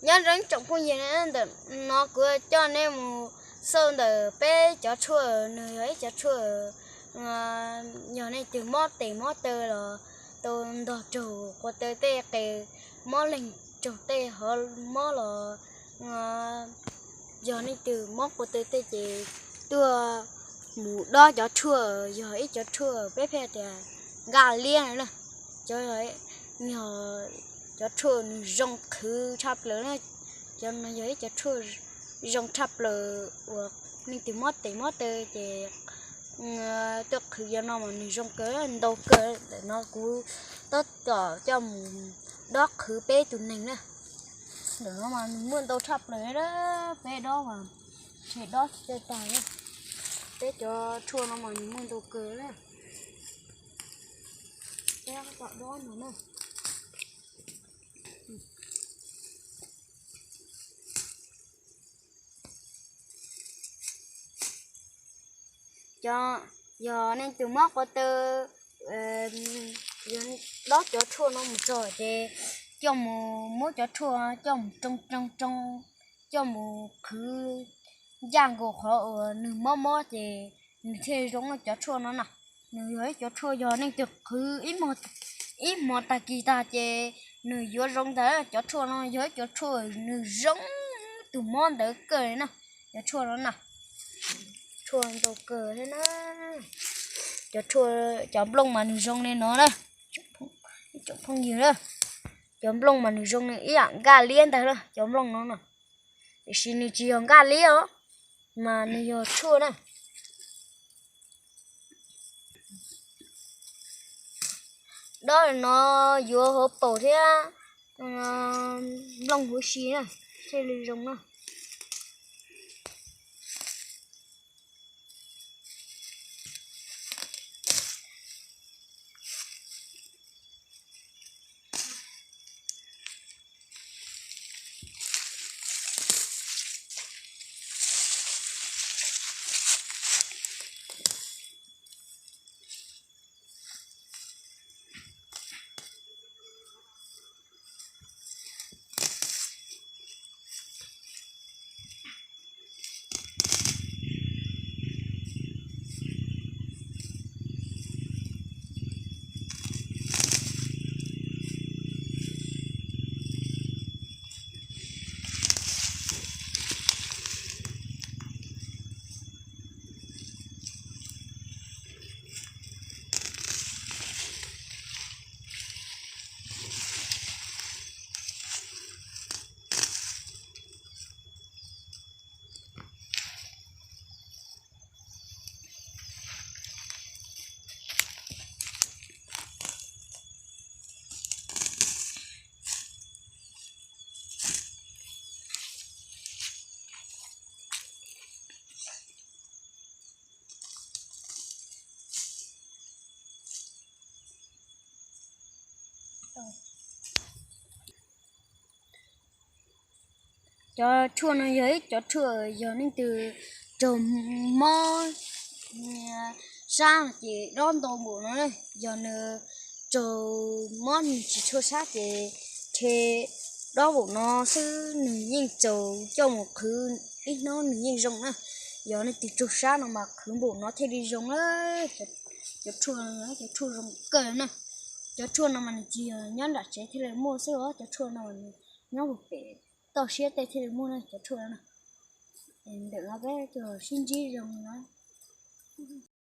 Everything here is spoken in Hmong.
Nyob zoo ib tsoom phooj ywg, ntawm no kuv coj nej mus xauj ntawm peb cov tshuaj, nws yog ib cov tshuaj, yog leej twg mob tes mob taw los tau ntog raug qhov taw tej qe, mob leeg raug tej hov mob los, yog leej twg mob qhov taw tej ces tuaj mus dob cov tshuaj, yog ib cov tshuaj peb pheej tias nkaj liab na. Cov, yog cov tshuaj nws zoo qhwv tshaj plaws na. Cov no yog ib cov tshuaj zoo tshaj plaws uas leej twg mob tes mob taw ces tuaj qhwv cov no mas nws zoo kawg, ntau kawg. Ntawm no kuv tab tom coj mus dob qhwv peb tus neeg na. Ntawm no mas nws muaj ntau tshaj plaws na, peb dob mas ntshe dob tsis tag tag na. Peb cov tshuaj no mas nws muaj ntau kawg na. Peb tab tom dob no na. Cov, yog leej twg mob qhov taw, dob cov tshuaj no mus txog ces coj mus muab cov tshuaj coj mus roo roo roo, coj mus qhwv ncaj nkaus qhov uas nws mob mob ces nws thiaj zoo cov tshuaj no na. Nws yog ib cov tshuaj yog leej twg qhwv ib hmo tag kis tag ces nws yuav zoo ntag. Cov tshuaj no yog ib cov tshuaj nws zoo tus mob ntawd kawg li na. Cov tshuaj no na, tshuaj ntau kawg thiab na. Cov tshuaj, cov nplooj mas nws zoo li no na, ib tsoom phooj ywg na. Cov nplooj mas nws zoo li ib yam nkaj liab ntag na, cov nplooj no na. Tiam sis nws tsis yog nkaj liab os, mas nws yog tshuaj na. Dob no yuav hauv paus thiab nplooj huv si na, thiaj li zoo na. Cov tshuaj no yog ib cov tshuaj yog leej twg raug mob sab ces dob ntau npaum no, yog nws raug mob nws tsis tshua sab ces rhe dob npaum no xwb nws yeej txaus coj mus qhwv ib hnub nws yeej zoo na. Yog leej twg raug sab no mas qhwv npaum no thiaj li zoo na. Cov tshuaj, cov tshuaj zoo kawg na. Cov tshuaj no mas nws tsis yog nyob nram tsev thiaj li muaj xwb os, cov tshuaj no nws nyob puag pem toj siab tej thiaj li muaj na cov tshuaj no. Ntawm no peb sib ntsib zoo na.